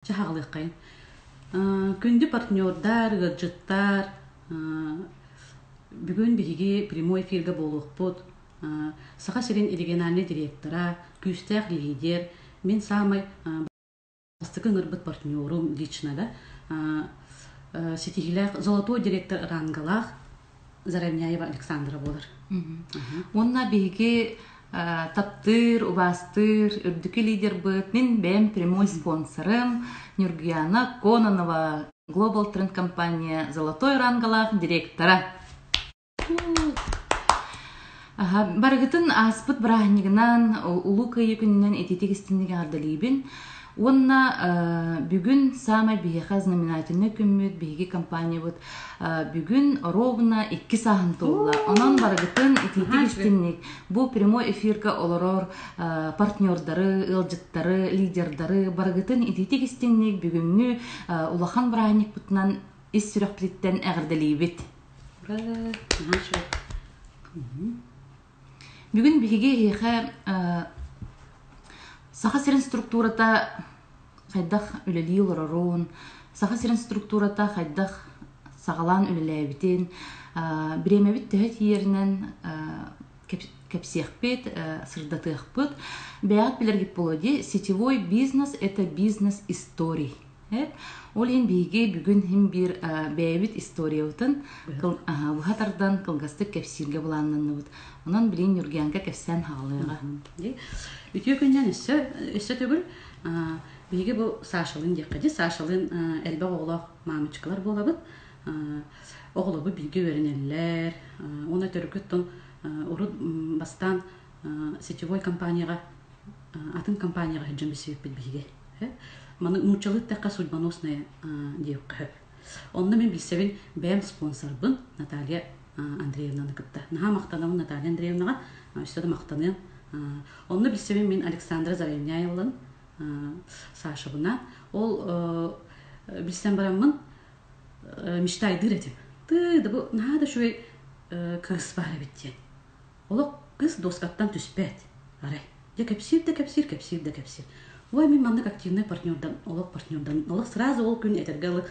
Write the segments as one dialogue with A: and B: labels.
A: Чэ, аҕалыаххайын. Күндү партнердар, ыалдьыттар, бүгүн биһиги прямой эфиргэ буолуохпут. Саха сирин региональнай директора, күүстээх лидер, мин саамай бастакы ыҥырбыт партнерум лично да, ситиһиилээх золотой директор рангалаах Заровняева Александра буолар.
B: Уонна биһиги таптыыр, убаастыыр үрдүкү лидербыт, мин бэйэм прямой спонсорым Нюргуяна Кононова, Global Trend компания золотой рангалаах директора. Барыгытын ааспыт бырааһынньыгынан, Улуу Кыайыы күнүнэн ититик истинник эҕэрдэлиибин. Уонна бүгүн саамай биһиэхэ знаменательнай күммүт, биһиги компаниябыт бүгүн ровно икки сааһын туолла. Онон барыгытын итиитик истинник бу прямой эфирга олорор партнердары, ыалдьыттары, лидердары барыгытын итиитик истинник бүгүҥҥү улахан бырааһынньыкпытынан ис сүрэхпититтэн эҕэрдэлиибит. Бүгүн биһиги эһиэхэ Саха сирин структурата хайдах үлэлии олорорун, Саха сирин структурата хайдах саҕалаан үлэлээбитин, бириэмэбит төһө тиийэринэн кэпсиэхпит, сырдатыахпыт. Бэйэҕит билэргит буолуо дии, сетевой бизнес – это бизнес историй. Ол иһин биһиги бүгүн иһин биир бэйэбит историябытын быһа тардан кылгастык кэпсииргэ былааннанныбыт. Онон билигин Ньургианка кэпсээн хаалыаҕа.
A: Үтүө күннэн өссө өссө төгүл биһиги бу Сашалыын диэххэ дии. Сашалыын элбэх оҕолоох маамычкалар буолабыт. Оҕолорбут бииргэ үөрэнэллэр. Уонна төрүкүттэн урут бастаан сетевой компанияҕа атын компанияҕа сылдьан билсибиппит биһиги. Маны нууччалыы эттэххэ судьбоносная диэххэ сөп. Онно мин билсэбин бэйэм спонсорбын Наталья Андреевнаны кытта. Наһаа махтанабын Наталья Андреевнаҕа, өссө да махтаныам. Онно билсэбин мин Александра Заровняевалын Сашабына. Ол билсэн бараммын мечтайдыыр этим. Ты да бу наһаа да үчүгэй кыыс баар эбит диэн. Олох кыыс дуоскаттан түспэт. Арай, дьэ кэпсиир да кэпсиир, кэпсиир да кэпсиир. Ой, мин маннык активнай партнердан, олох партнердан, олох сразу ол күн этэргэ дылы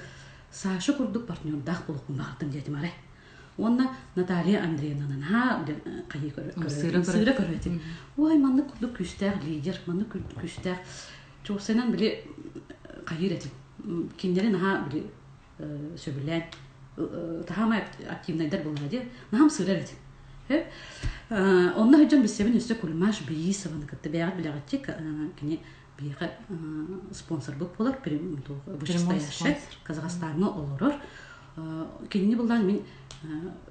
A: Саша курдук партнердаах буолуохпун баҕардым диэтим арай. Уонна Наталья Андреевна наһаа хайыы сыыра көрө этим. Ой, маннык курдук күүстээх лидер, маннык күүстээх чуосайынан били хайыыр этим. Кинилэри наһаа били сөбүлээн таһаамай активнайдар буолара дии наһам сыырар этим онно сылдьан билсэбин өссө Кульмаш Беисованы кытта бэйэҕит билэҕитчи кини биһиэхэ спонсорбыт буолар вышестоящий Казахстаҥҥа олорор кинини буллаан мин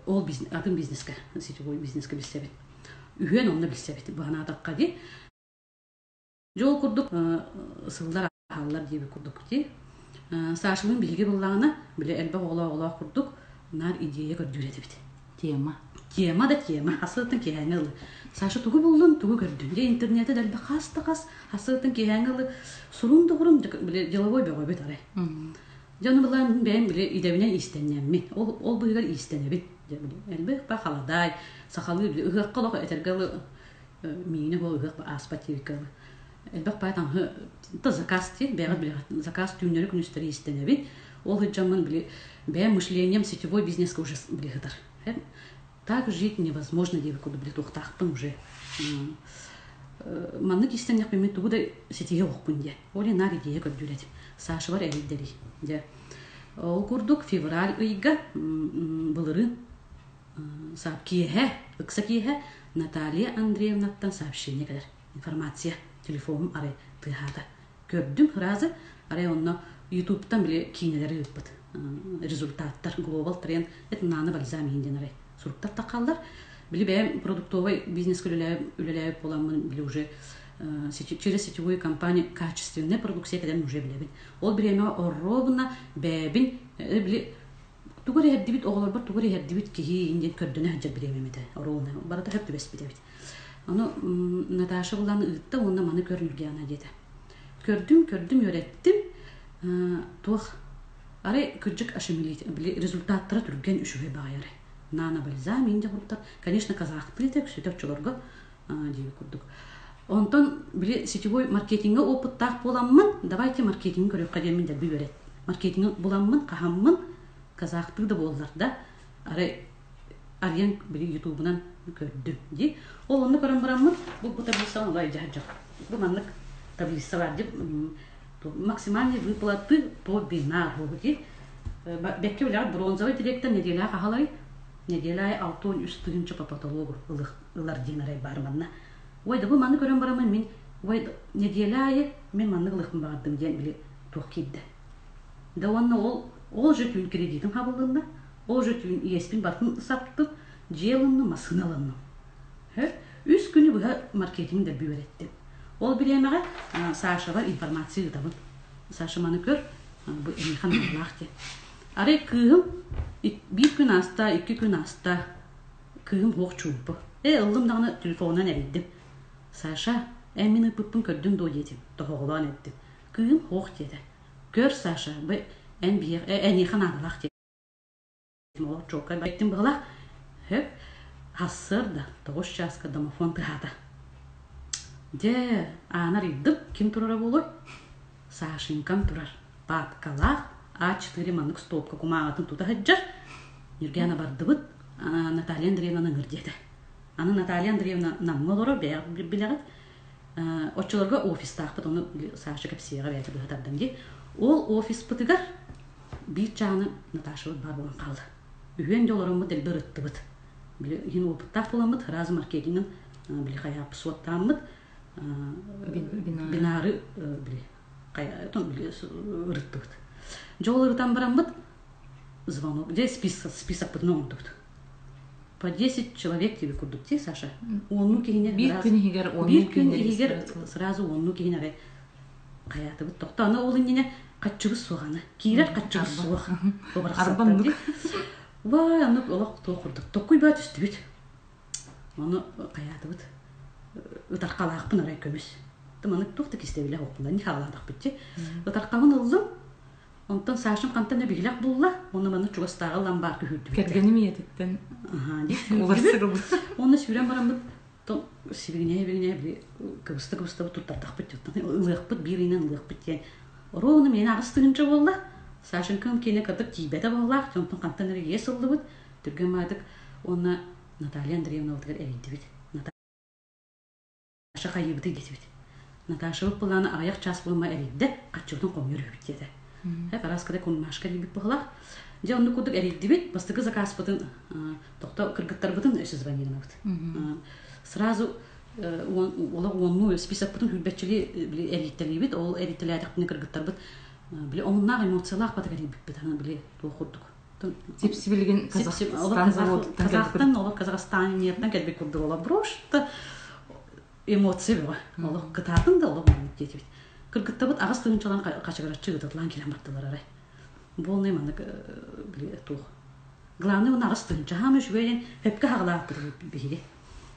A: ол атын бизнеска сетевой бизнеска билсэбин үһүөн онно билсэбит баһанаатахха дии Дьэ ол курдук сыллар ааһаллар диэбит курдук дии. Сашалыын биһиги буллаҕына, били элбэх оҕолоох курдук наар идея көрдүүр этибит.
B: Тема.
A: Тема да тема. Хасыаттан киэһээҥҥи ылы. Саша тугу буллун, тугу көрдүн. Дьэ интернети да элбэх хас да хас хасыаттан киэһээҥҥи ылы сурун да хурун били деловой бөҕөбүт арай. Дьэ ону былаан бэйэм били идэбинэн иистэнньэммин. Ол ол быыһыгар иистэнэбин. Дьэ били элбэх ба халадаай, сахалыы били ыһыахха олох этэргэ ылы миинэ буол ыһыах ааспат диэбиккэ дылы элбэх баай таҥаһы то заказ дии бэйэҕит билэҕит заказ түүннэри күнүстэри иистэнэбин ол сылдьаммын били бэйэм мышлением сетевой бизнеска уже били сытар так жить невозможно диэбит курдук били туохтаахпын уже маннык иистэннэхпин мин тугу да ситиһиэ оһохпун диэн ол иһин наар идея көрдүүр этим Сашабар эрийдэрий дьэ ол курдук февраль ыйга былырыын Киэһэ, ыкса киэһэ Наталья Андреевнаттан сообщение кэлэр. Информация. Телефонум арай тыаһаата. Көрдүм сразу, арай онно Ютубтан били киинэлэри ыыппыт. Результаттар, Global Trend, это нано бальзам иһин диэн арай суруктар таххаллар. Били бэйэм продуктовай бизнескэ үлэлээбит буоламмын били уже через сетевую компанию качественная продукция кэлэн уже билэбин. Ол бириэмэҕэ ровно бэйэбин били Тугу эрэ иһэрдибит, оҕолорбор тугу эрэ иһэрдибит киһи диэн көрдөнө сылдьар бириэмэм этэ. Оруолуна барыта сөп түбэспит эбит. Ону Наташа булан ыытта уонна маны көр Ньургиана диэтэ. Көрдүм, көрдүм, үөрэттим. Туох арай кырдьык ашемилить, били результаттара түргэн үчүгэй баҕайы арай. Нано бальзам инде курдуктар. Конечно, казахтыы этэ, өксүтэ оччолорго диэбит курдук. Онтон били сетевой маркетиҥҥа опыттаах буоламмын, давайте маркетинг көрүөххэ диэммин дэлби үөрэт. Маркетингы буламмын, хаһаммын, казахтыы да буоллар да, арай арыйан били ютубунан көрдүм дии. Ол онно көрөн бараммын, бу бу таблицаны олай дьаһадьах. Бу маннык таблица бар дии. Максимальные выплаты по бинару дии. Бэккэ билэҕит бронзовый директор неделя хаһалай неделя аайы 63 тыһыынча по потологу ылар диэн арай баар манна. Ой, да бу маны көрөн бараммын мин ой неделя аайы мин маннык ылыахпын баҕардым диэн били туох киирдэ. Да уонна ол ол же түүн кредитим хабыллынна, ол же түүн иэспин барытын саптым, дьиэ ылынным, массыына ылынным. Үс күнү быһа маркетинг дэлби үөрэттим. Ол бириэмэҕэ Сашабар информация ыытабын. Саша маны көр, бу эйиэхэ наадалаах диэн. Арай кыыһым биир күн ааста, икки күн ааста, кыыһым суох чуумпу. Ээ, ыллым даҕаны телефонунан эрийдим. Саша, эн мин ыыппыппын көрдүҥ дуо диэтим, тоһоҕолоон эттим. Кыыһым суох диэтэ. Көр, Саша, бу эн биһиэх, эйиэхэ наадалаах диэтим. Олох чуолкай эттим быһылаах. Хөп, сарсыарда тоҕус чааска домофон тыаһаата. Дьэ, ааны арыйдым, ким турара буолуой? Сашенькам турар. Папкалаах А4 маннык стопка кумааҕытын тута сылдьар. Ньургиана бардыбыт, Наталья Андреевнаны ыҥыр диэтэ. Аны Наталья Андреевна Намҥа олорор, бэйэҕит билэҕит. Оччолорго офистаахпыт, ону Саша кэпсиэҕэ бэйэтэ быһа тардан дии. Ол офиспытыгар биир чааны Наташабыт баар буолан хаалла. Үһүөн де олороммут дэлби ырыттыбыт. Били иһин опыттаах буоламмыт, сразу маркетингын били хайаап суоттааммыт, бинары били ырыттыбыт. Дьэ ол ырытан бараммыт звонок, дьэ список, списокпытын оҥордубут. По 10 человек тебе курдук ти, Саша? Уонну киһини
B: биир күн иһигэр
A: биир күн иһигэр сразу уонну киһини арай хайаатыбыт тохто аны ол иннинэ хаччыбыт суох аны киирэр хаччыбыт суох
B: арбаннык
A: Вай, аны олох туох курдук токкуй баа түстүбүт Ону хайаатыбыт ытархалаахпын арай көмүс. Маннык туох да кистэбилэ суохпун не хаалаатахпытчы. Ытархабын ыллым. Онтон Сашам хантан да биһилэх булла. Онно маннык чугастааҕы ламбаар күһүүрдүбүт.
B: Кэргэним ийэтиттэн
A: Уонна сүүрэн бараммыт сибигинэйэ-бигинэйэ били кыбыста-кыбыста туттардахпыт ылыахпыт биир ыйынан ылыахпыт диэн ровно миэнэ 8 тыһыынча буолла. Сашенькам киэнэ кырдык тиийбэтэ буоллаах, онтон хантан эрэ иэс ыллыбыт. Түргэн маатык уонна Наталья Андреевнабытыгар эрийдибит. Наташа хайыыбытый диэтибит. Наташабыт былаана аҕыйах чаас буолма эрийдэ, хаччыбытын хомуйар үһүбүт диэтэ. Э, Параскада кунмашка эрийбит быһылаах. Дьэ, оннук курдук эрийдибит. Бастакы заказпытын тохто кыргыттарбытын өссө звонилабыт. Сразу олох уоннуу списокпытын хүрбэччили эрийтэлиибит. Ол эрийтэлээтэхпинэ кыргыттарбыт били омуннаах эмоциялаах батык эрийбиппит. Били туох курдук
B: Сипсибилигин Казахстан заводуттан
A: Казахтан олох Казахстаниеттан кэлбит курдук олох просто эмоция бөҕө. Олох кытаатын да олох маннык диэтибит. Кыргыттабыт 8 тыһыынчалан хачыгыраччы ыытыллан кэлэн бардылар арай. Буолнай маннык били туох. Главное уна 8 тыһыынча хаама үчүгэй диэн хөпкө хаҕалааппыт биһиги.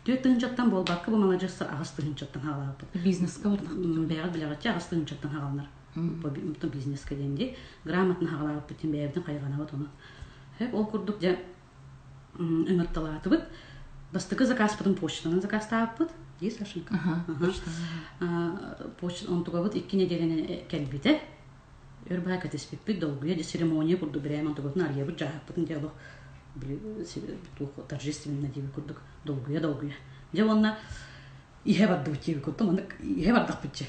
A: 4 тыһыынчаттан буолбакка бу маладьыастар 8 тыһыынчаттан хаҕалааппыт.
B: Бизнеска бардахпыт.
A: Бэйэҕит билэҕитчэ 8 тыһыынчаттан хаҕаланар. Бизнеска диэн дии. Грамотно хаҕалаабыппыт диэн бэйэбитин хайҕанабыт ону. Хөп ол курдук дьэ ыҥырталаатыбыт. Бастакы заказпытын почтанан заказтаабыппыт. Дии Сашенька? Почта онтугабыт икки нэдиэлэнэн кэлбитэ. Өр баай кэтиспиппит долгуйа дьэ церемония курдук бирээм онтугутун арыйабыт дьааһыппытын дьэ олох торжественно диэбит курдук долгуйа-долгуйа. Дьэ уонна иһэ бардыбыт диэбит курдук маннык иһэ бардахпыт дьэ.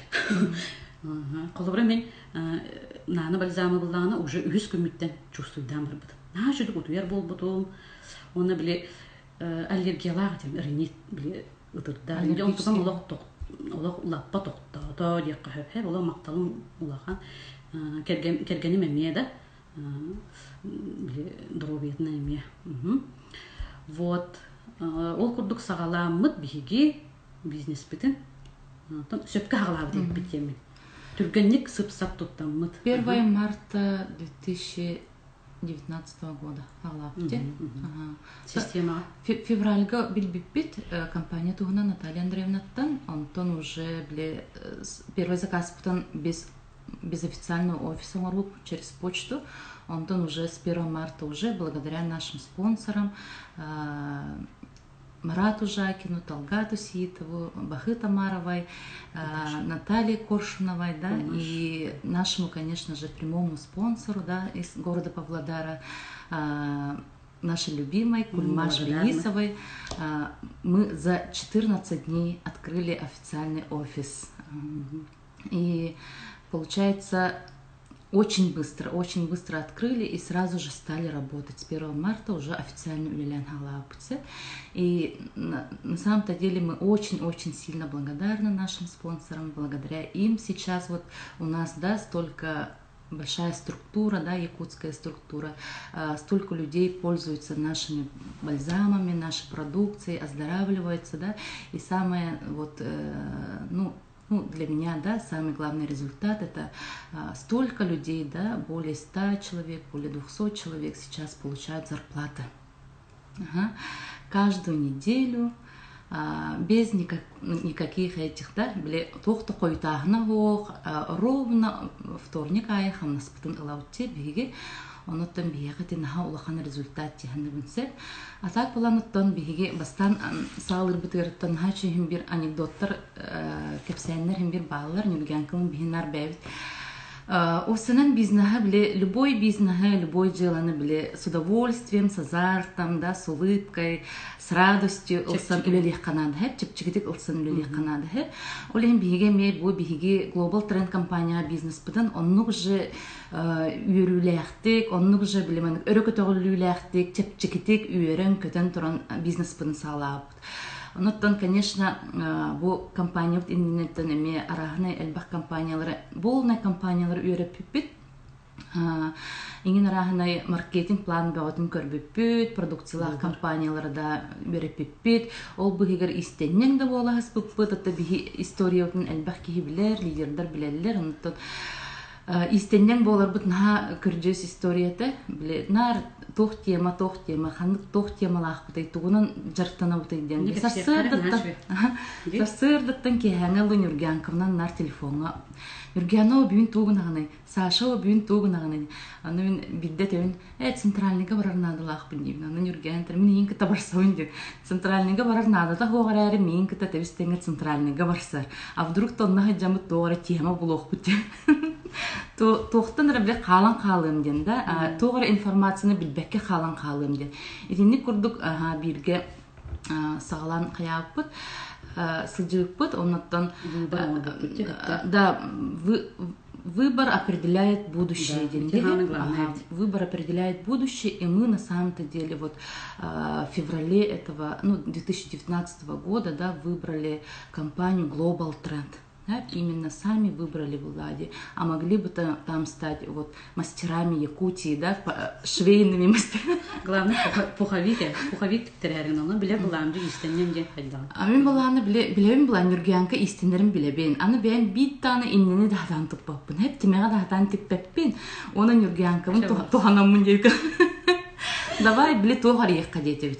A: Холобура мин наана бальзамы буллаҕына уже үһүс күммүттэн чувствуйдаан барбытым. Наһаа үчүгэй утуйар буолбутум. Уонна били аллергиялаах этим, ринит били ытырда. Дьэ онтукам олох олох лаппа тохтоото диэххэ сөп. Олох махталым улахан. Кэргэним эмиэ да били доруобуйатынан эмиэ. Вот ол курдук саҕалааммыт биһиги бизнеспитин сөпкө саҕалаабыт эбиппит диэммин. Түргэнник сып-сап туттаммыт.
B: 1 марта 2019 года саҕалаабыт
A: Системаҕа.
B: Февральга билбиппит компания туһунан Наталья Андреевнаттан, онтон уже били первый заказпытын без без официального офиса оҥорбуппут через почту. Онтон уже с 1 марта уже благодаря нашим спонсорам. Марату Жакину, Талгату Сиитову, Бахы Тамаровой, Наталье Коршуновой, да, и нашему, конечно же, прямому спонсору, да, из города Павлодара, нашей любимой Кульмаш Денисовой. Мы за 14 дней открыли официальный офис. И получается, очень быстро открыли и сразу же стали работать. С 1 марта уже официально үлэлээн саҕалаабыппыт. И на, на самом-то деле мы очень-очень сильно благодарны нашим спонсорам. Благодаря им сейчас вот у нас, да, столько большая структура, да, якутская структура, столько людей пользуются нашими бальзамами, нашей продукцией, оздоравливаются, да, и самое вот, ну, ну, для меня, да, самый главный результат это столько людей, да, более 100 человек, более 200 человек сейчас получают зарплаты. Ага. Каждую неделю без никак, никаких этих, да, били туох да хойутааһына суох, ровно вторник аайы хамнаспытын ылабыт биһиги. Онуттан биһиэхэ ити наһаа улахан результат диэххэ сөп. А так буланыттан биһиги бастаан саалырбытыгар наһаа үчүгэй бир анекдоттар кэпсээннэр иһин бир бааллар Ньургянкалын биһинар бэйэбит Осынан бизнеһы били любой бизнеһы, любой дьыаланы били с удовольствием, с азартом, да, с улыбкой, с радостью ылсан үлэлиэххэ наада һэп, чэпчэкитик ылсан үлэлиэххэ наада һэп. Ол иһин биһиги эмиэ бу биһиги Global Trend компания бизнеспытын оннук же үөрүүлээхтик, оннук же били маннык өрө көтөҕүллүүлээхтик, чэпчэкитик үөрэн-көтөн туран бизнеспытын саҕалаабыт. Онуттан, конечно, бу компаниябыт иннинеттен эмиэ арааһынай элбэх компаниялары, полный компаниялары үөрэппиппит. Иҥин арааһынай маркетинг план бөҕөтүн көрбүппүт, продукциялаах компаниялары да үөрэппиппит. Ол быһыгар истэнньэҥ да буола сыспыппыт, ата биһи историябытын элбэх киһи билэр, лидердар билэллэр. Онуттан истэнньэҥ буоларбыт наһаа көрдьүөс историята. Били наар туох тема, туох тема, ханнык туох темалаахпытый, тугунан дьарыктанабытый диэн. Сарсыардаттан сарсыардаттан киэһээҥи ылы Нюргянковнан наар телефоҥҥа Нюргянова бүгүн тугун аҕынай, Сашова бүгүн тугун аҕынай. Аны мин билдэ төбүн, э центральныйга барар наадалаахпын диибин. Аны Нюргян мин иин кытта барсабын диэн. Центральныйга барар наадата суох эрээри миин кытта тэбис тэҥҥэ центральныйга барсар. А вдруг тонна сылдьаммыт туох эрэ тема булуохпут диэн. Туохтан эрэ бile хаалан хаалыам диэн да, туох эрэ информацияны билбэккэ хаалан хаалыам диэн. Итинник курдук бииргэ саҕалаан хайаабыппыт, сылдьыбыппыт. Оннуттан да выбор определяет будущее диэн. Выбор определяет будущее, и мы на самом-то деле вот в феврале этого, ну, 2019 года, да, выбрали компанию Global Trend. Да, именно сами выбрали Влади, а могли бы там, там стать вот мастерами Якутии, да, швейными мастерами.
A: Главное, пуховик, пуховик тиктэрээрин, ону билэ былаамдьы иистэнньэҥ диэн хайдаҕын.
B: А мин былааны билэбин былаан Нюргянка иистэнэрин билэбин. Аны бэйэм биир даҕаны иннини да хатаан туппаппын. Хеп тимэҕэ да хатаан типпэппин. Уонна Нюргянкабын туһанаммын диэки. Давай били туох арыйыахха диэтибит.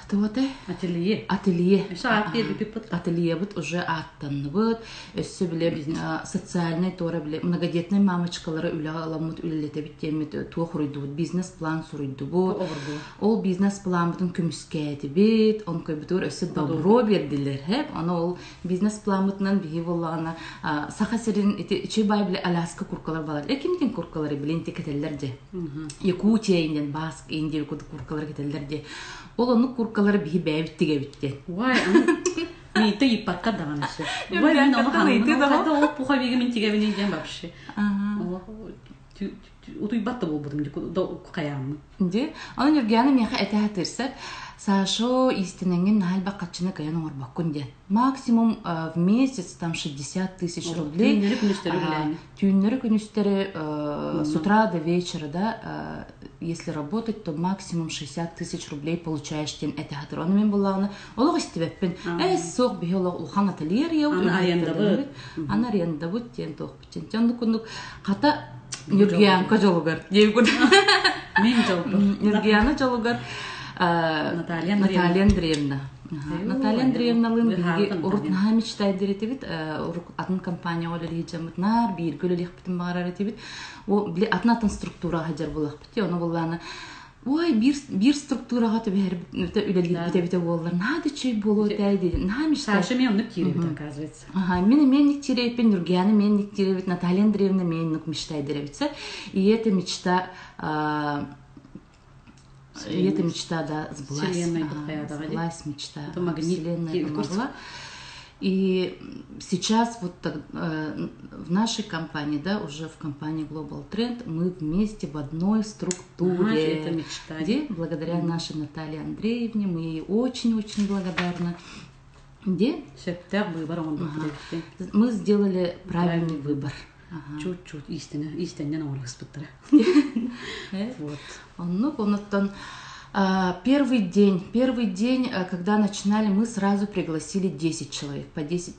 B: Туоте?
A: Ателье.
B: Ателье.
A: Өссө аат биэрбиппит.
B: Ательебыт уже ааттанныбыт. Өссө биле социальный туора биле многодетный мамочкалары үлэҕэ ыламмыт үлэлэтэбит диэммит туох суруйдубут бизнес-план суруйдубут. Ол бизнес-планбытын көмүскээтибит, онкойбутугар өссө добро биэрдилэр. Хэп, аны ол бизнес-планбытынан биһи буоллаҕына Саха сирин ити үчүй бай биле Аляска куркалар балар. Экимтин куркалары билин тикетеллер же. Якутия инден Баск Индия куркалары кетеллер же. Ол оннук куркалары биһи бэйэбит тигэбит диэн.
A: Уай, ыйыта ыйыппакка даҕаны сөп. Уай, мин ону ханна ол пуховигы мин тигэбин диэн вообще. Утуйбат да буолбутум хайааммын.
B: Ди, Аны Нюргяна миэхэ этэ сатыырсар, Сашо иистэнэҥҥин наһаа элбэх харчыны кыайан оҥорбоккун диэн. Максимум в месяц там 60 тысяч рублей.
A: Түүннэри күнүстэри үлэлээн.
B: Түүннэри күнүстэри с утра до вечера, да, если работать, то максимум 60 тысяч рублей получаешь диэн этэ сатыр. Ону мин буллаҕына олох истибэппин. Ээ суох биһи олох улахан ательер ебут,
A: Аны арендабыт.
B: Аны арендабыт диэн туохпут диэн. Оннук курдук хата Нюргиянка дьолугар диэбит
A: Мин дьолбор.
B: Нюргияна дьолугар
A: Наталья
B: Наталья Андреевна. Наталья Андреевналыын биһиги урут наһаа мечтайдыр этибит, атын компанияҕа үлэлиир наар бииргэ үлэлиэхпитин баҕарар этибит. Ол били атын атын структураҕа сылдьар буоллахпыт. Ону буллаана. Ой, биир структураҕа түбэһэр үлэлиирбит эбитэ буоллар, наһаа да үчүгэй буолуо этэ диэн, наһаа мечтаю.
A: Саша эмиэ оннук киирэбит, оказывается.
B: Ага, мин эмиэ оннук киирэбиппин, Нургияна эмиэ оннук киирэбит, Наталья Андреевна эмиэ оннук мечтайдар эбит. И эта мечта и эта мечта, да, сбылась. Сбылась мечта. Вселенная помогла. И сейчас вот в нашей компании, да, уже в компании Global Trend мы вместе в одной структуре.
A: Это мечта.
B: Где благодаря нашей Наталье Андреевне, мы ей очень-очень благодарны. Где? Мы сделали правильный выбор.
A: Чуть-чуть истинно, истинно оҥорбуттара. Вот.
B: Оннук, онуттан первый день, когда начинали, мы сразу пригласили 10 человек. По 10,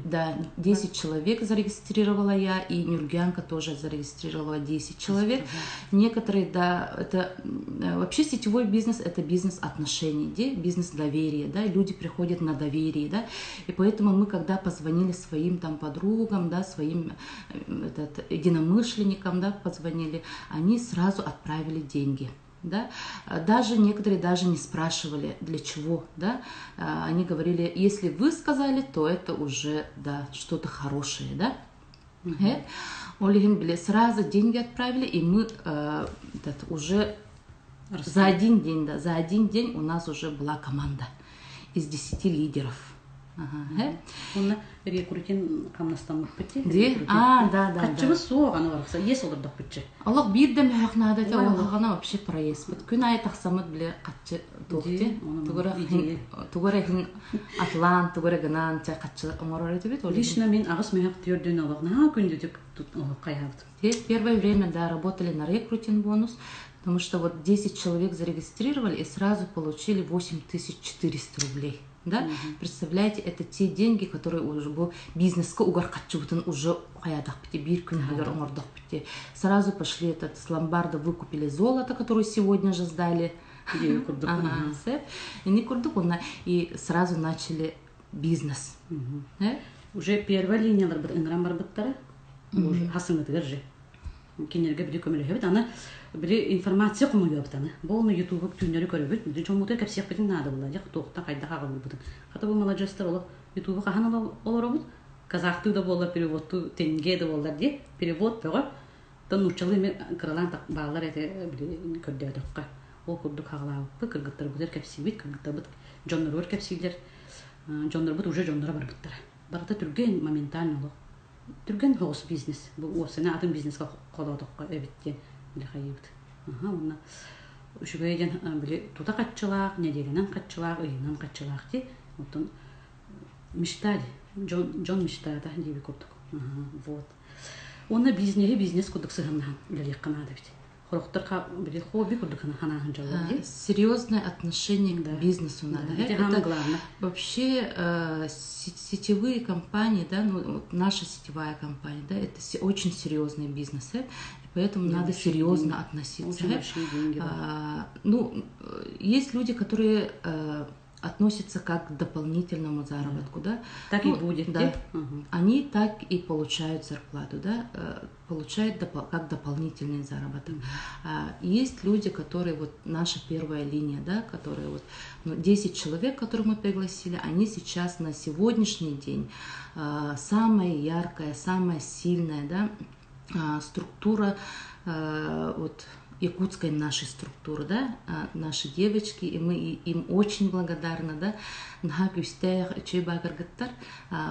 B: да, 10 человек зарегистрировала я, и Нюргянка тоже зарегистрировала 10 человек. Некоторые, да, это вообще сетевой бизнес, это бизнес отношений, где бизнес доверия, да, люди приходят на доверие, да, и поэтому мы, когда позвонили своим там подругам, да, своим этот, единомышленникам, да, позвонили, они сразу отправили деньги. Да? Даже некоторые даже не спрашивали, для чего. Да? Они говорили, если вы сказали, то это уже да, что-то хорошее. Да? Ол иһин били сразу деньги отправили, и мы этот, уже за один день, да, за один день у нас уже была команда из 10 лидеров.
A: Онно рекрутинг хамнастаммыппыт.
B: Ди? А, да, да.
A: Хаччыбы суох аны барахса, ес олордохпутчы.
B: Олох биир да мөһөх наада те олохана вообще проезд. Күн айы тахсамыт биле каччы туохти. Тугура хин атлан, тугура гынан те каччы оҥорор этибит.
A: Лично мин аҕыс мөһөх түөрдүн олох наһаа күндүтүк хайаабыт.
B: Первое время, да, работали на рекрутинг бонус, потому что вот 10 человек зарегистрировали и сразу получили 8400 рублей. Да? Представляете, это те деньги, которые уже был бизнеске угар харчыбытын уже хаятах биир күн оҥордохпут. Сразу пошли этот с ломбарда выкупили золото, которое сегодня же сдали. Ага, и не курдук, и сразу начали бизнес.
A: Уже первая линиялар ыҥыран барбыттара. Уже хасыңытыгар же. Кинилэргэ били көмөлөһөбүт, аны били информация хомуйуобут аны. Бу оны ютубу түүннэри көрөбүт, били дьоммутугар кэпсиэхпитин наада буолла, дьэ туохтан хайдах аҕалбытын. Хата бу маладьыастар олох ютубу хаһан олоробут, казахтыы да буоллар переводтуу тенге да буоллар дии, перевод бөҕө. Оттон нууччалыы эмиэ кыралаан бааллар этэ били көрдөөтөххө. Ол курдук хаҕалаабыппыт, кыргыттарбытыгар кэпсиибит, кыргыттарбыт дьонноругар кэпсииллэр. Дьоннорбут уже дьонноро барбыттара. Барыта түргэн, моментально олох. Түргэн соҕус бизнес. Бу уопсайынан атын бизнеска холоотоххо эбит диэн били хайыыбыт. Аха, уонна үчүгэй диэн били тута харчылаах, нэдиэлэнэн харчылаах, ыйынан харчылаах дии. Оттон мечта дии. Дьон, дьон мечтата диэби курдук. Вот. Уонна бизнеһи бизнес курдук сыһыаннаһан үлэлиэххэ наада эбит. Хорохтор били хобби курдук ханаһын дьоллор дии.
B: Серьезное отношение к бизнесу надо.
A: Да, это главное.
B: Вообще сетевые компании, да, ну, вот наша сетевая компания, да, это очень серьезный бизнес, и поэтому надо серьезно
A: деньги.
B: Относиться.
A: Очень большие деньги, да.
B: Ну, есть люди, которые относятся как к дополнительному заработку, да.
A: Так
B: ну,
A: и будет,
B: да. Они так и получают зарплату, да, получают как дополнительный заработок. Есть люди, которые, вот наша первая линия, да, которые вот, ну, 10 человек, которых мы пригласили, они сейчас на сегодняшний день самая яркая, самая сильная, да, структура, вот, якутской нашей структуры, да, наши девочки, и мы им очень благодарны, да, наһаа күүстээх үчүгэй кыргыттар,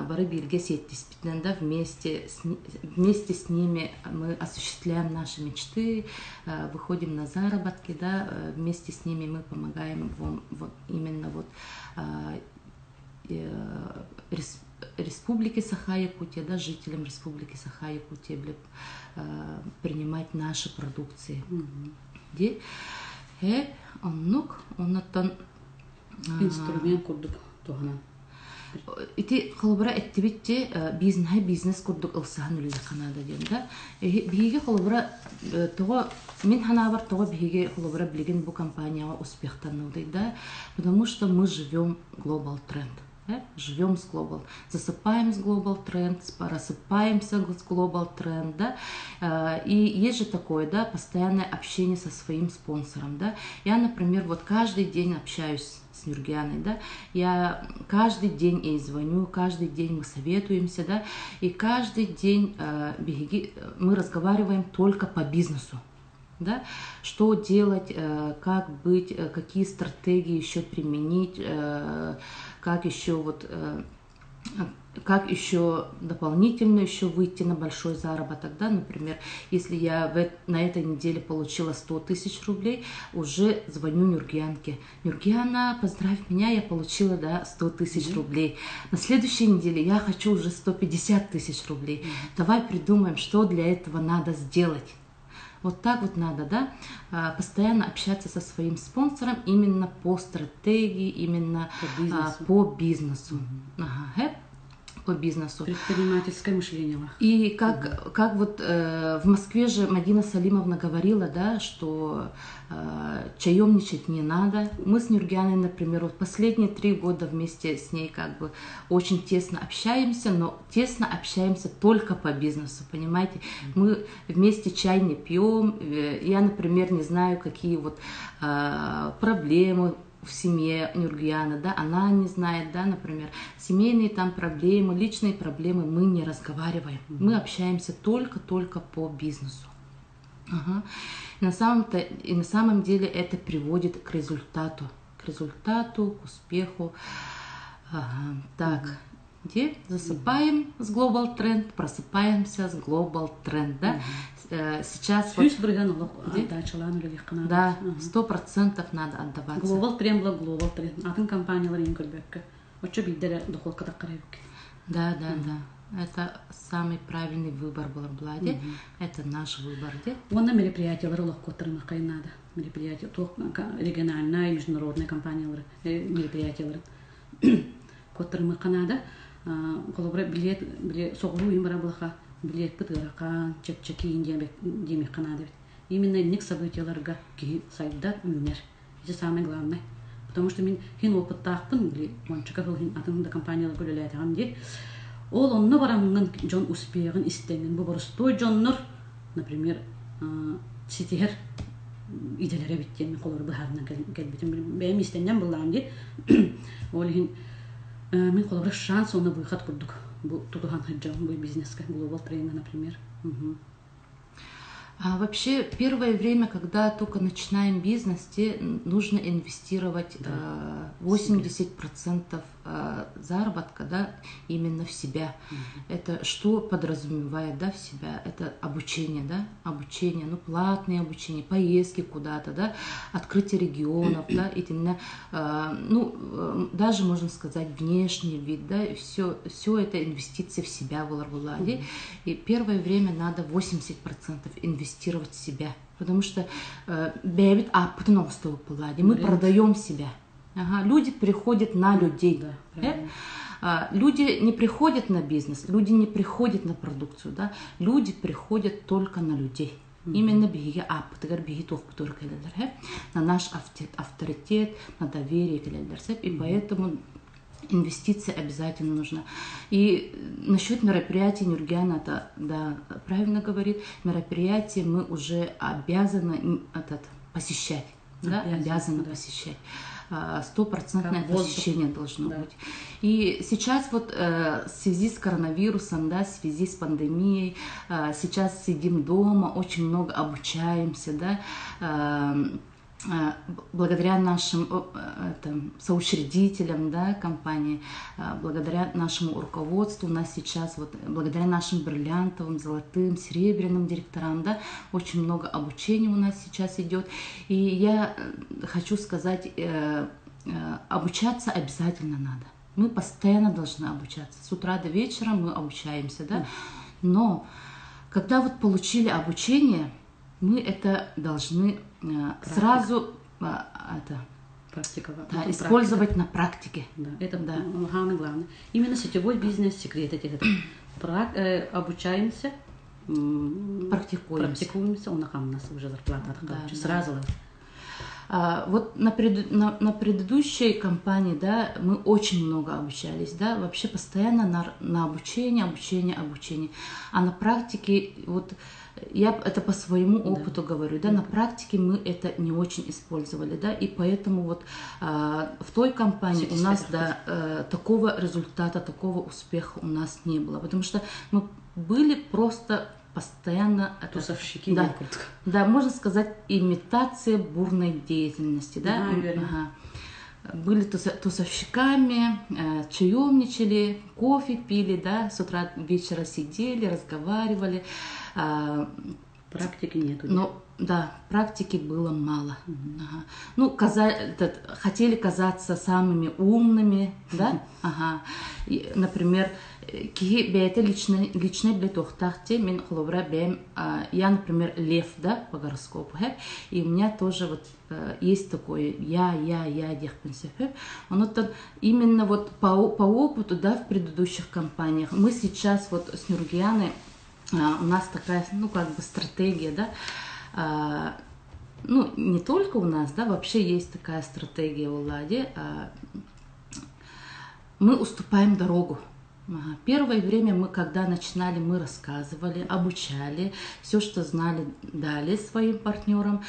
B: бары бииргэ сиэттиспитинэн, да, вместе с ними мы осуществляем наши мечты, выходим на заработки, да, вместе с ними мы помогаем вам, вот, именно вот, Республики Саха-Якутия, да, жителям Республики Саха-Якутия принимать наши продукции. Ди, оннук, оннуттан
A: Инструмент курдук туһанан.
B: Ити холобура эттибит бизнес бизнес курдук ылсаһан үлэлиэххэ наада диэн да. Биһиги холобура тоҕо мин ханаабар тоҕо биһиги холобура билигин бу компанияҕа успехтанныбытый да, потому что мы живем global trend. Живем с Global, засыпаем с Global Trend, просыпаемся с Global Trend, да, и есть же такое, да, постоянное общение со своим спонсором, да. Я, например, вот каждый день общаюсь с Нюргианой, да, я каждый день ей звоню, каждый день мы советуемся, да, и каждый день мы разговариваем только по бизнесу, да, что делать, как быть, какие стратегии еще применить, как еще вот как еще дополнительно еще выйти на большой заработок, да, например, если я на этой неделе получила 100 тысяч рублей, уже звоню Нюргианке. Нюргиана, поздравь меня, я получила, да, 100 тысяч рублей. На следующей неделе я хочу уже 150 тысяч рублей. Давай придумаем, что для этого надо сделать. Вот так вот надо, да, постоянно общаться со своим спонсором именно по стратегии, именно
A: по бизнесу.
B: По бизнесу. Ага, по бизнесу.
A: Предпринимательское мышление.
B: И как, как вот в Москве же Мадина Салимовна говорила, да, что чаемничать не надо. Мы с Нюргианой, например, вот последние 3 года вместе с ней как бы очень тесно общаемся, но тесно общаемся только по бизнесу, понимаете? Мы вместе чай не пьем. Я, например, не знаю, какие вот проблемы в семье Нюргиана, да, она не знает, да, например, семейные там проблемы, личные проблемы мы не разговариваем. Мы общаемся только-только по бизнесу. Ага. И на самом деле это приводит к результату, к результату, к успеху. Ага. Так, где засыпаем с Global Trend, просыпаемся с Global Trend, да? Сейчас вот... Да, 100% надо отдаваться.
A: Global Trend была Global Trend. Атын компаниялар эҥин көрбөккө. Оччо биирдэ дохуокка тахсар
B: Да, да, да. Это самый правильный выбор был Блади. Это наш выбор, где?
A: Уонна мероприятиялары олох надо. Мероприятия, региональная, международная компаниялар, мероприятиялары. Куоттарымыахха наада. Холобура билет, билет соҕуруу эҥин барар буоллахха, билиэппит ыарахан, чэпчэки диэмиэххэ наада. Именно инник событияларга киһи сайдар, үүнэр. Это самое главное. Потому что мин хин опыттаахпын, били, уончака сыл хин атын да компанияларга үлэлээтэҕим дии. Ол онно бараммын дьон успеҕын истэҥҥин бу боростуой дьоннор, например, ситиһэр идэлэрэ эбит диэн холобур быһаарынан кэлбитим. Бэйэм истэнньэҥ буоллаҕым дии. Ол иһин мин холобура шанс уонна выход курдук бу тутуһан сылдьабын бу бизнеска, Global Trend, например.
B: А вообще, первое время, когда только начинаем бизнес, те нужно инвестировать 80% заработка, да, именно в себя. Это что подразумевает, да, в себя? Это обучение, да, обучение, ну, платное обучение, поездки куда-то, да, открытие регионов, да, именно, ну, даже, можно сказать, внешний вид, да, все, все это инвестиции в себя в mm И первое время надо 80% инвестировать в себя, потому что бэйэбит мы продаем себя. Ага, люди приходят на людей.
A: Да,
B: э? Люди не приходят на бизнес, люди не приходят на продукцию, да? Люди приходят только на людей. Именно биһиги ааппытыгар биһиги туохпутугар кэлэллэр, на наш авторитет, на доверие кэлэллэр и поэтому инвестиции обязательно нужна. И насчет мероприятий Нюргиана это, да, правильно говорит, мероприятия мы уже обязаны этот, посещать. Да, обязаны посещать. Стопроцентное посещение должно быть. И сейчас вот в связи с коронавирусом, да, в связи с пандемией, сейчас сидим дома, очень много обучаемся, да, благодаря нашим это, соучредителям да, компании, благодаря нашему руководству, у нас сейчас, вот, благодаря нашим бриллиантовым, золотым, серебряным директорам, да, очень много обучения у нас сейчас идет. И я хочу сказать, обучаться обязательно надо. Мы постоянно должны обучаться. С утра до вечера мы обучаемся, да. Но когда вот получили обучение, мы это должны сразу это,
A: Практиковать.
B: Да, использовать на практике.
A: Да, это да. Главное, главное. Именно сетевой бизнес, секрет этих. Обучаемся,
B: практикуемся.
A: Практикуемся, он у нас уже зарплата. Да, сразу.
B: Вот на предыдущей компании, да, мы очень много обучались, да, вообще постоянно на обучение, обучение, обучение. А на практике, вот я это по своему опыту говорю, да, на практике мы это не очень использовали, да, и поэтому вот в той компании у нас, да, такого результата, такого успеха у нас не было, потому что мы были просто постоянно
A: тусовщики.
B: Да, можно сказать, имитация бурной деятельности, да. Ага. Были тусовщиками, чаемничали, кофе пили, да, с утра вечера сидели, разговаривали.
A: Практики нету.
B: Но да, практики было мало. Ага. Ну, этот, хотели казаться самыми умными, да, ага. И, например, киһи бэйэтэ личный билиэхтээх дии, мин холобура бэйэм, я, например, лев, да, по гороскопу, и у меня тоже вот есть такое я, я, я диэхпин сөп. Онон именно вот по опыту, да, в предыдущих компаниях, мы сейчас вот с Нюргияной, у нас такая, ну, как бы стратегия, да, ну, не только у нас, да, вообще есть такая стратегия у Лади, мы уступаем дорогу. Ага. Первое время мы, когда начинали, мы рассказывали, обучали, все, что знали, дали своим партнерам,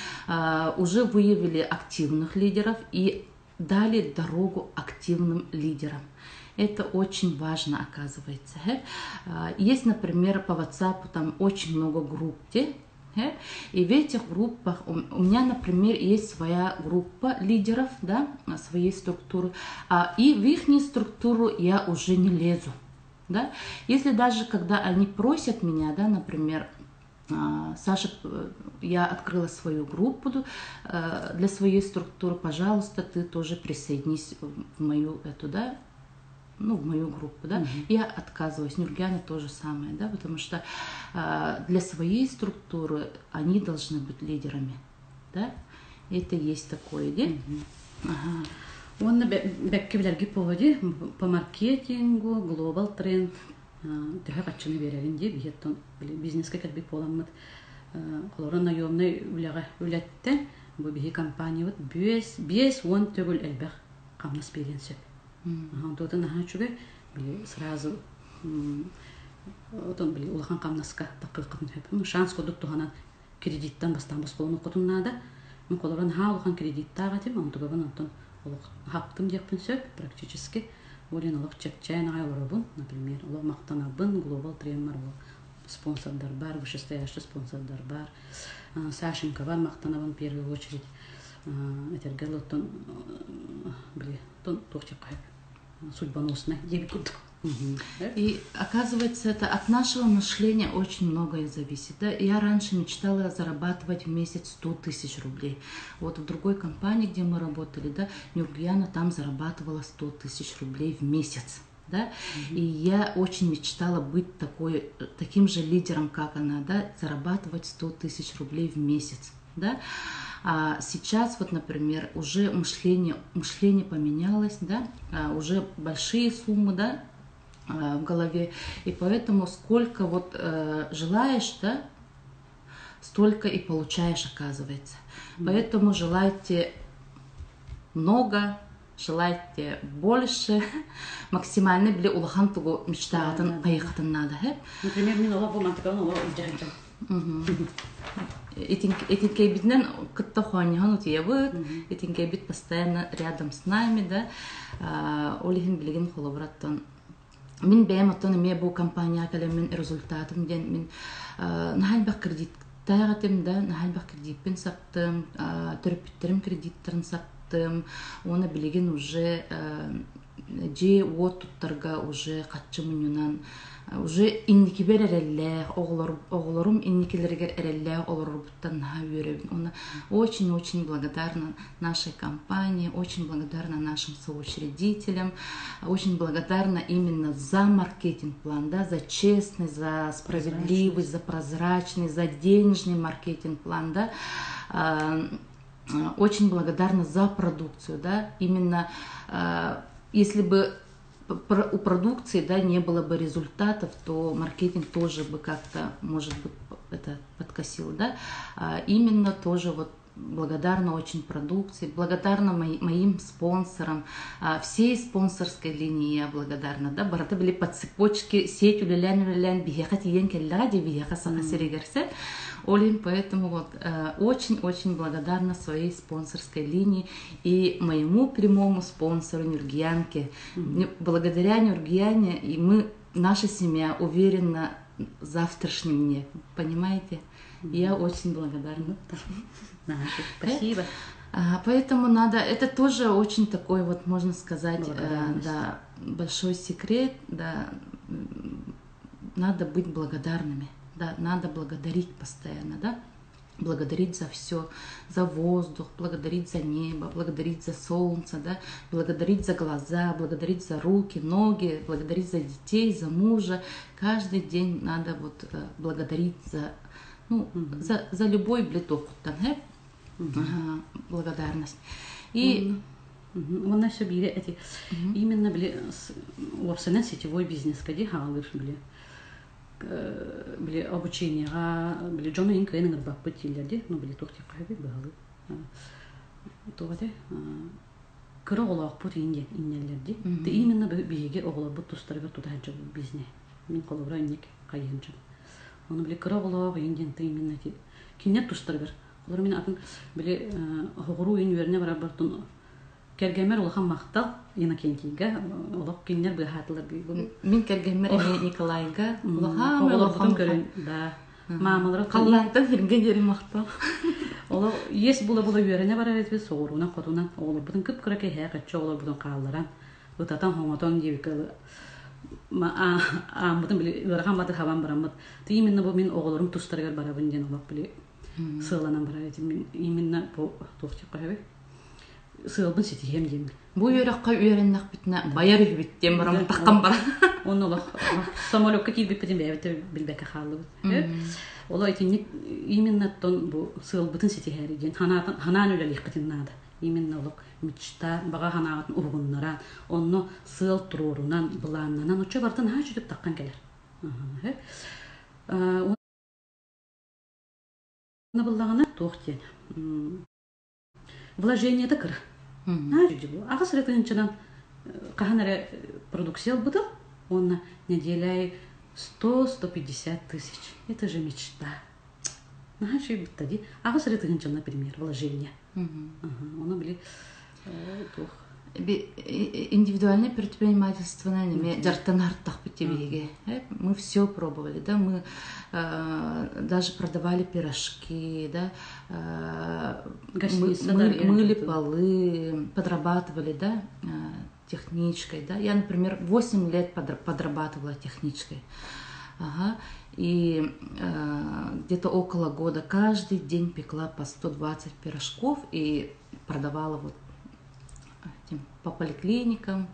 B: уже выявили активных лидеров и дали дорогу активным лидерам. Это очень важно, оказывается. Есть, например, по WhatsApp там очень много групп, и в этих группах у меня, например, есть своя группа лидеров, да, своей структуры, и в их структуру я уже не лезу. Да? Если даже когда они просят меня, да, например, Саша, я открыла свою группу для своей структуры, пожалуйста, ты тоже присоединись в мою эту, да, ну, в мою группу, да, я отказываюсь. Нюргяна то же самое, да, потому что для своей структуры они должны быть лидерами, да, это есть такое, да?
A: Ага. Уонна бэккэ билэргит буолуо дии по маркетингу, Global Trend төһө харчыны биэрэрин дии биһиэттэн бизнескэ кэлбит буоламмыт холобура наемнай үлэҕэ үлэттэн бу биһи компаниябыт 50 төгүл элбэх хамнас биэриэн сөп. Онтуотун наһаа үчүгэй били сразу отон били улахан хамнаска таххыаххытын сөп. Шанс курдук туһанан кредиттан бастаан босхолонуоххутун наада. Мин холобура наһаа улахан кредиттаах этим, онтугабын онтон олох хаптым диэхпин сөп практически. Ол олох чэпчээн аҕай олоробун, например, олох махтанабын, Global Trend спонсордар бар, вышестоящий спонсордар бар. Сашенька бар махтанабын в первую очередь. Этэргэ оттон били туох судьбоносный диэбит курдук.
B: И оказывается, это от нашего мышления очень многое зависит. Да? Я раньше мечтала зарабатывать в месяц 100 тысяч рублей. Вот в другой компании, где мы работали, да, Нюргияна там зарабатывала 100 тысяч рублей в месяц. Да? И я очень мечтала быть таким же лидером, как она, да, зарабатывать 100 тысяч рублей в месяц. Да? А сейчас вот, например, уже мышление поменялось, да, уже большие суммы, да, в голове, и поэтому сколько вот желаешь, да, столько и получаешь, оказывается. Поэтому желайте много, желайте больше, максимально били улахан тугу мечтаатын хайыаххытын наада.
A: Например, мин олох бу мантыкан олох илдьэ
B: Итинкэйбитинэн кытта хоонньоһон утуйабыт, итинкэйбит постоянно рядом с нами, да. Ол иһин билигин холобураттан мин бэйэм оттон эмиэ бу компания кэлэммин результатым диэн мин наһаа элбэх кредиттаах этим, да, наһаа элбэх кредиппин саптым, төрөппүттэрим кредиттарын саптым, уонна билигин уже дьиэ уот туттарга уже харчы мунньунан уже инникибэр эрэллээх, оҕолорум инникилэригэр эрэллээх олорорбуттан наһаа үөрэбин. Уонна очень-очень благодарна нашей компании, очень благодарна нашим соучредителям, очень благодарна именно за маркетинг-план, да, за честный, за справедливый, за прозрачный, за денежный маркетинг-план, да. Очень благодарна за продукцию, да, именно если бы у продукции, да, не было бы результатов, то маркетинг тоже бы как-то, может быть, это подкосил, да. А именно тоже вот Благодарна очень продукции, благодарна моим спонсорам, всей спонсорской линии я благодарна, да, барыта били по цепочке сеть үлэлээн-үлэлээн биһиэхэ тиийэн кэллэҕэ дии биһиэхэ Саха сиригэр сөп. Ол иһин поэтому вот очень-очень благодарна своей спонсорской линии и моему прямому спонсору Нюргиянке. Благодаря Нюргияне и мы, наша семья уверена в завтрашнем дне, понимаете? Я очень благодарна.
A: Спасибо.
B: Поэтому надо, это тоже очень такой вот, можно сказать, да, большой секрет, да, надо быть благодарными, да, надо благодарить постоянно, да, благодарить за все, за воздух, благодарить за небо, благодарить за солнце, да, благодарить за глаза, благодарить за руки, ноги, благодарить за детей, за мужа. Каждый день надо вот благодарить за, ну, за любой блиток, благодарность. И
A: Уонна өссө биири эти именно били уопсайынан сетевой бизнеска дии хаалыр били били обучениеҕа били дьону иһин кыайан ыҥырбаппыт дииллэр дии ну били туох диэххэ быһалыы туох этэй кыра оҕолоохпут иһин диэн иннэллэр дии ты именно биһиги оҕолорбут тустарыгар тута сылдьабыт бизнес мин холобура инник хайыһын дьон ону били кыра оҕолоох иһин диэн ты именно кинилэр тустарыгар олор мин атын били оһоҕуруу иһин үөрэнэ барарбар кэргэммэр улахан махтал Иннокентийга олох кинилэр быыһаатылар
B: Мин кэргэммэр эмиэ Николайга улахан
A: оҕолорбутун көрөн да маамалара
B: халлаантан сиргэ диэри махтал
A: олох иэс була-була үөрэнэ барар этибит соҕуруунан хотунан оҕолорбутун кып-кыра кэһээ көччө оҕолорбутун хаалларан ытатан хоҥотон диэбиккэ ааммытын били ыарахан баты хабан бараммыт ты именно бу мин оҕолорум тустарыгар барабын диэн олох били сыаланан барар этим мин именно бу туох диэххэ сыалбын ситиһиэм диэн.
B: Бу үөрэххэ үөрэннэхпитинэ байар үһүбүт диэн баран таххан баран.
A: Онно олох самолёкка киирбиппитин бэйэбит да билбэккэ хааллыбыт. Оло итинник именно тон бу сыалбытын ситиһээри диэн ханаан үлэлиэххитин наада. Именно олох мечта, баҕа санааҕытын уһугуннаран, онно сыал туруорунан, былааннанан, оччо барытын наһаа үчүгэй таххан кэлэр. Уонна буллаҕына туох диэн Вложениета кыра. Аҕыс эрэ тыһыынчанан хаһан эрэ продукция ылбытым уонна нэдиэлэ 100-150 тысяч. Это же мечта. Наһаа үчүгэй бытта дии. Аҕыс эрэ тыһыынча, например, вложение. Ону били туох
B: Индивидуальное предпринимательство неме дьарыктан артахпыт биһиги. Мы все пробовали, да, мы даже продавали пирожки, да, мы, мыли полы, подрабатывали, да, техничкой, да. Я, например, 8 лет подрабатывала техничкой. Ага. И где-то около года каждый день пекла по 120 пирожков и продавала вот этим по поликлиникам,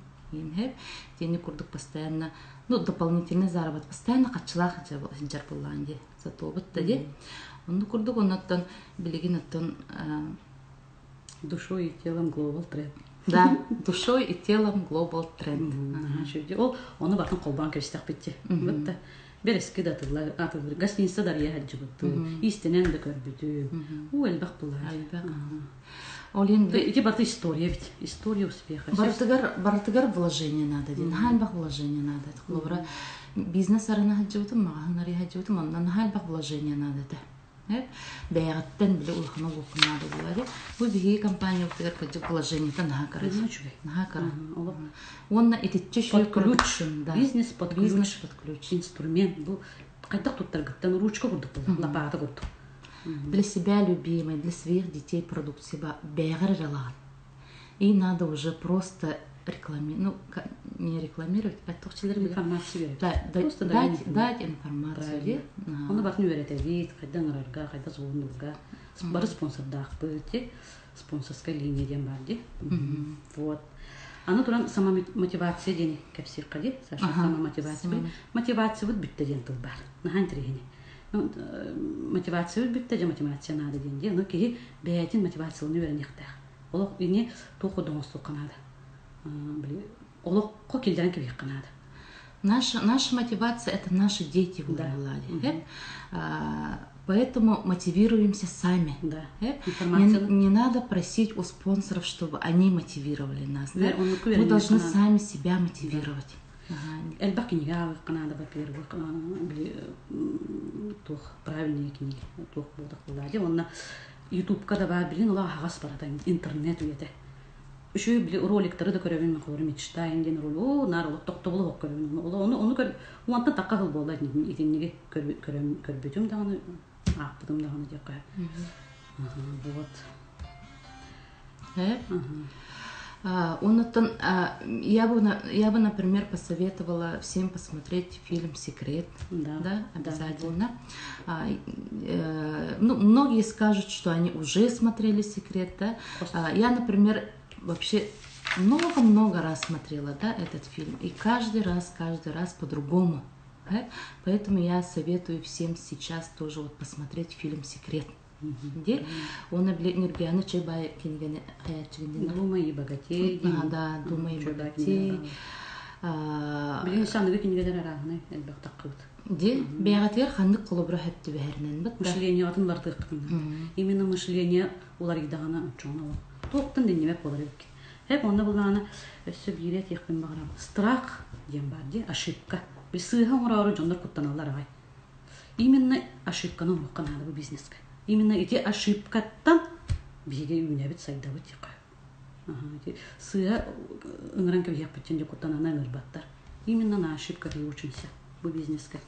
B: Тени курдук постоянно, ну, дополнительный заработок, постоянно харчылаах сылдьар буоллаҕын дии, сатуобут да дии. Онну курдук оннуттан билигин оттон
A: Душой и телом global trend.
B: Да, душой и телом global trend.
A: Ол ону бартын холбоон кэбистэхпит дии. Бытта бэрэски да атыллар атыллар гостиница дарыйа сылдьыбыттыы, иистэнэн да көрбүтүм. Уу элбэх булар.
B: Элбэх. Ол иһин
A: Ити барыта история ведь. История успеха.
B: Барытыгар барытыгар вложение надо диэн. Наһаа элбэх вложение надо. Холобура бизнес арына сылдьыбытым, маҕаһыын арыйа сылдьыбытым, онно наһаа элбэх вложение надо этэ. Бэйэҕиттэн били улахан олуоххун наада буолар. Бу биһиги компаниябытыгар кырдьык вложениета наһаа кыра.
A: Үчүгэй.
B: Наһаа кыра. Уонна итиччэ
A: үчүгэй
B: под ключ. Да.
A: Бизнес под ключ.
B: Бизнес под ключ.
A: Инструмент. Бу хайдах туттаргыттан ручка курдук буолар, лопата курдук.
B: Для себя любимой, для своих детей продукция бэйэҕэр эрэ ылаҕын. И надо уже просто рекламировать, ну, не рекламировать, а
A: информацию
B: да,
A: Просто
B: дать, дать информацию.
A: Правильно. Ону барын үөрэтэбит, хайда ыҥырарга, хайда звоннурга. Бары спонсордаахпыт, спонсорская линия диэн баар дии. Вот. Аны туран самомотивация диэн кэпсиэххэ дии. Саша, самомотивация. Мотивациябыт бүттэ диэн тыл баар. Наһаа интэриэһинэй. Мотивация бүттэ дьэ мотивация наада диэн дии. Ону киһи бэйэтин мотивацияларын үөрэниэхтээх. Олох ини туох оҥостуохха наада. Били олоххо киллэрэн кэбиһиэххэ наада.
B: Наша, наша мотивация – это наши дети в Владе. Поэтому мотивируемся сами.
A: Да.
B: Не, не надо просить у спонсоров, чтобы они мотивировали нас. Да? Мы должны сами себя мотивировать.
A: Элбэх кинигэ ааҕыахха наада, во-первых, били туох правильные книги туох буолдах буолаа Уонна ютубка да баар билин ола аһаҕас барата интернет үйэтэ. Үчүгэй били роликтары да көрөбүн мен холобура мечтаем диэн роль оо наар олох тохтобулу оһох көрөбүн ону ону көр уонтан тахха сыл буолла итинниги көрбүтүм даҕаны аахпытым даҕаны диэххэ вот.
B: Оннуттан я бы, например, посоветовала всем посмотреть фильм «Секрет»,
A: Да,
B: да, обязательно. Ну, многие скажут, что они уже смотрели «Секрет», да. Я, например, вообще много-много раз смотрела, да, этот фильм, и каждый раз по-другому. Да? Поэтому я советую всем сейчас тоже вот посмотреть фильм «Секрет». Где он Нюргияны Чебай кинигени
A: «Думай и богатей».
B: Да, «Думай и богатей».
A: Билин саныгы кинигэлэр арааһынай элбэх таххыбыт.
B: Ди бэйэҕитигэр ханнык холобура хөптүбэһэринэн быт.
A: Мышление атын лардыаххытын. Именно мышление уларыйдаҕына оччоҕуна ол туохтан дэннибэт буолар эбиккит. Хэп онно булаана өссө биири этиэхпин баҕарабын. Страх диэн баар дии, ошибка. Били сыыһа оҥороору дьоннор куттаналлар аҕай. Именно ошибканы оҥоруохха наада бу бизнескэ. Именно ити ошибкаттан биһиги үүнэбит, сайдабыт диэххэ. Ити сыыһа ыҥыран кэбиһиэхпит диэн куттанана ыҥырбаттар. Именно на ошибках и учимся бу бизнескэ.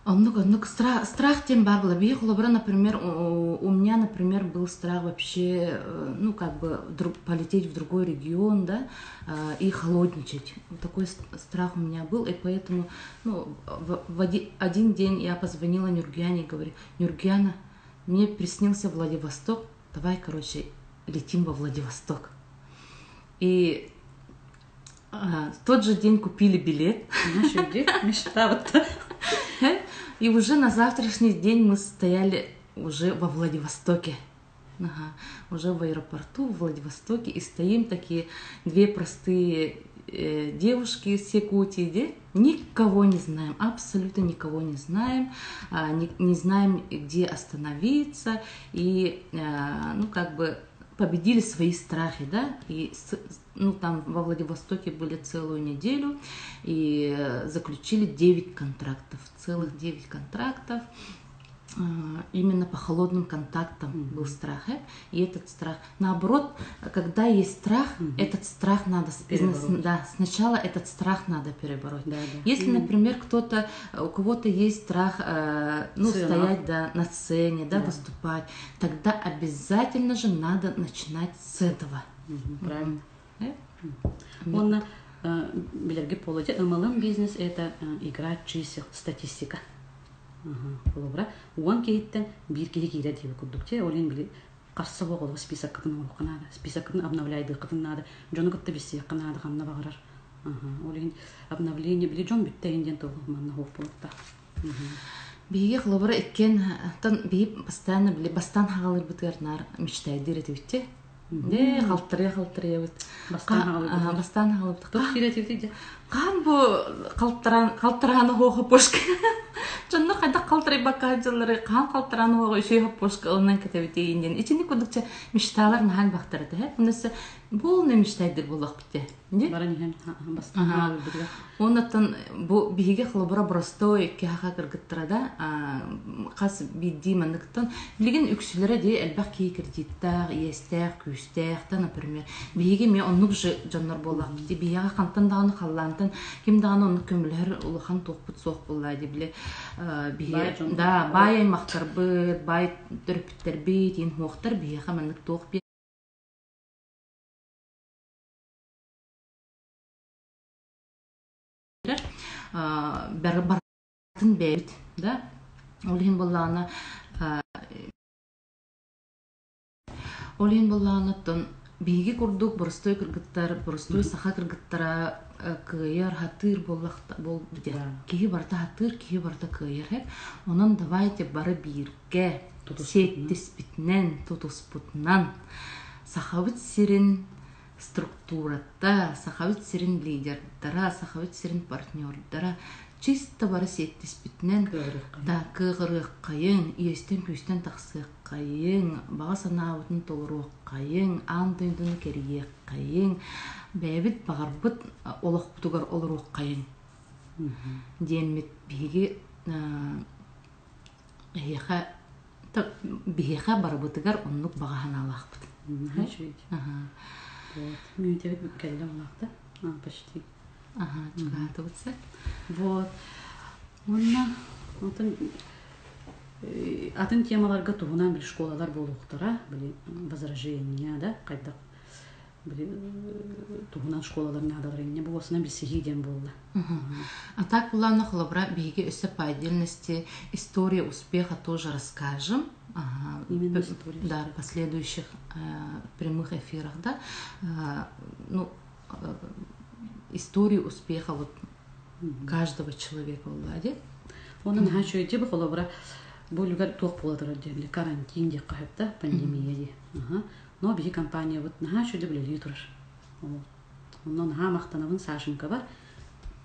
B: Оннук, оннук. Страх тем бар было. Биһи холобура, например, у меня, например, был страх вообще, ну, как бы полететь в другой регион, да, и холодничать. Такой страх у меня был, и поэтому, ну, в один день я позвонила Нюргияне и говорю: «Нюргияна, мне приснился Владивосток, давай, короче, летим во Владивосток». И в тот же день купили билет.
A: Мечта вот.
B: И уже на завтрашний день мы стояли уже во Владивостоке. Ага, уже в аэропорту в Владивостоке. И стоим такие две простые девушки с Якутии, где никого не знаем, абсолютно никого не знаем, не знаем, где остановиться. И, ну, как бы победили свои страхи, да, и ну, там во Владивостоке были целую неделю и заключили 9 контрактов, целых 9 контрактов, именно по холодным контактам был страх. И этот страх, наоборот, когда есть страх, этот страх надо
A: перебороть.
B: Да, сначала этот страх надо перебороть.
A: Да.
B: Если, например, кто-то, у кого-то есть страх, ну,
A: Сцена.
B: стоять, да, на сцене, да, выступать, тогда обязательно же надо начинать с этого.
A: Правильно.
B: Э?
A: Онна билэргэ полоте MLM бизнес это игра чисел, статистика. Холобура, 10 киһиттэн биир киһи киирэр диэби курдук те, ол иһин били харса оҕолоро списоккытын оҥоруохха наада, списоккытын обновляйдыаххытын наада, дьону кытта билсиэххэ наада ханна баҕарар. Ол иһин обновление били дьон бүттэ диэн туох манна хуох буолуохтаах.
B: Биһиги холобура иккиэн тон биһи постоянно били бастаан хаҕалыырбытыгар наар мечтайдыыр этибит Де халтарыйа халтарыйабыт.
A: Бастаан хаҕалыырбытыгар.
B: Бастаан хаҕалыырбыт.
A: Туох киирэ этибитий дьэ?
B: Хаан бу халтаран халтарааны хуоха пушка. Дьонно хайдах халтарыйбакка дьыллары хаан халтарааны хуоха үчүгэй хоппушка ылынан кэтэбитий диэн. Итини курдукча мечталар наһаа бахтар этэ. Оннуса полный мечтайдыр буоллахпыт дии.
A: Баран иһэн бастаан хаҕалыырбытыгар.
B: Оннуттан бу биһиги холобура боростой киһаха кыргыттара да хас биирдии манныктан билигин үксүлэрэ дии элбэх киһи кредиттаах, иэстээх, күүстээх да, например, биһиги эмиэ оннук же дьоннор буоллахпыт дии. Биһиэхэ хантан даҕаны халлаантан ким даҕаны оннук көмөлөһөр улахан туохпут суох буоллаа дии били биһи да баай аймахтарбыт, баай төрөппүттэрбит, иин хуохтар биһиэхэ маннык туох барытын бэйэбит да ол иһин буоллаҕына ол иһин буоллаҕына оттон биһиги курдук боростуой кыргыттар боростуой саха кыргыттара кыайар хатыыр буоллахта буол киһи барыта хатыыр киһи барыта кыайар онон давайте бары бииргэ сиэттиспитинэн тутуспутунан Сахабыт сирин структурата, Сахабыт сирин лидердара, Сахабыт сирин партнердара. Чисто бары сиэттиспитинэн да кыаҕырыаххайыҥ, иэстэн-күүстэн тахсыаххайыҥ, баҕа санаабытын толоруоххайыҥ, аан дойдуну кэрийиэххэйиҥ, бэйэбит баҕарбыт олохпутугар олоруоххайыҥ диэммит биһиги эһиэхэ биһиэхэ барыбытыгар оннук баҕа санаалаахпыт.
A: Вот. Мүнүүтэбит кэллэ улаахта. Почти.
B: Ага, чугаһаатыбыт сэ.
A: Вот. Уонна атын атын темаларга туһунан били школалар буолуохтара, били возражения, да, хайдах били туһунан школалар наадалар инне буолсунан билсиһии диэн буолла.
B: А так булаана холобура биһиги өссө по отдельности история успеха тоже расскажем. Ага,
A: Именно история.
B: Да, последующих прямых эфирах, да. Ну, историю успеха вот каждого человека Влади.
A: Онон наһаа үчүгэй бу холобура бу үлүгэр туох буола турар диэн карантин диэххэ сөп да пандемия дии. Но биһи компаниябыт наһаа үчүгэй үлэлии турар. Онно наһаа махтанабын Сашенькабар.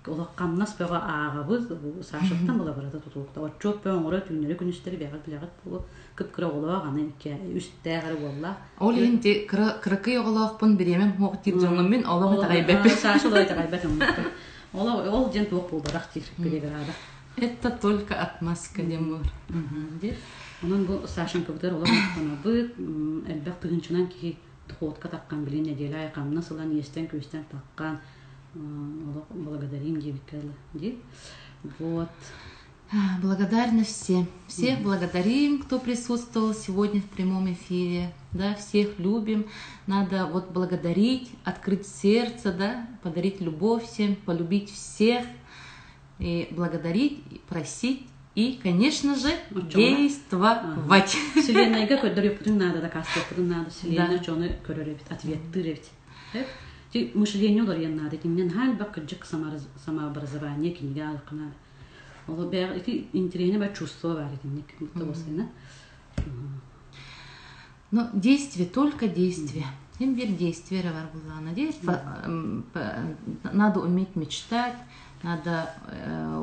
A: Олох хамнас бөҕө ааҕабыт, Сашаттан была барыта тутулукта. Отчуот бөҕө оҥоро түүннэри күнүстэри бэҕэт билэҕит буолуо. Кып-кыра оҕолоох, аны икки үстээх эрэ уоллаах.
B: Ол иһин ти кыра кыракый оҕолоохпун бириэмэм суох диир дьоҥҥо мин олох итэҕэйбэппин.
A: Саша олох итэҕэйбэт оннуктар. Ол ол диэн туох буолбатах диир преграда.
B: Это только отмазка диэн буолар.
A: Диир. Онон бу Сашенькабытыгар олох махтанабыт. Элбэх тыһыынчанан киһи дохуотка таххан билин нэдиэлэ аайы хамнас ылан иэстэн-күүстэн таххан олох благодарим диэбиккэ дылы дии. Вот.
B: Благодарны всем. Всех благодарим, кто присутствовал сегодня в прямом эфире. Да, всех любим. Надо вот благодарить, открыть сердце, да, подарить любовь всем, полюбить всех. И благодарить, и просить, и, конечно же, действовать.
A: Вселеннайга көрдөрүөхпүтүн наада, дакаастыахпытын наада. Вселенная дьону көрөр эбит, ответтыыр эбит. Ти мышление уларыйан наада. Итиннэн хаалбак кырдьык самообразование кинигэ аалыкка наада. Ол бэйэ ити интэриэһинэй бар чувство бар итинник бутта
B: Но действие, только действие. Тем бир действие бар буллаҕына. Надо уметь мечтать, надо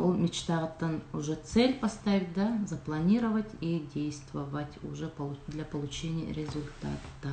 B: ол мечтаҕыттан уже цель поставить, да, запланировать и действовать уже для получения результата.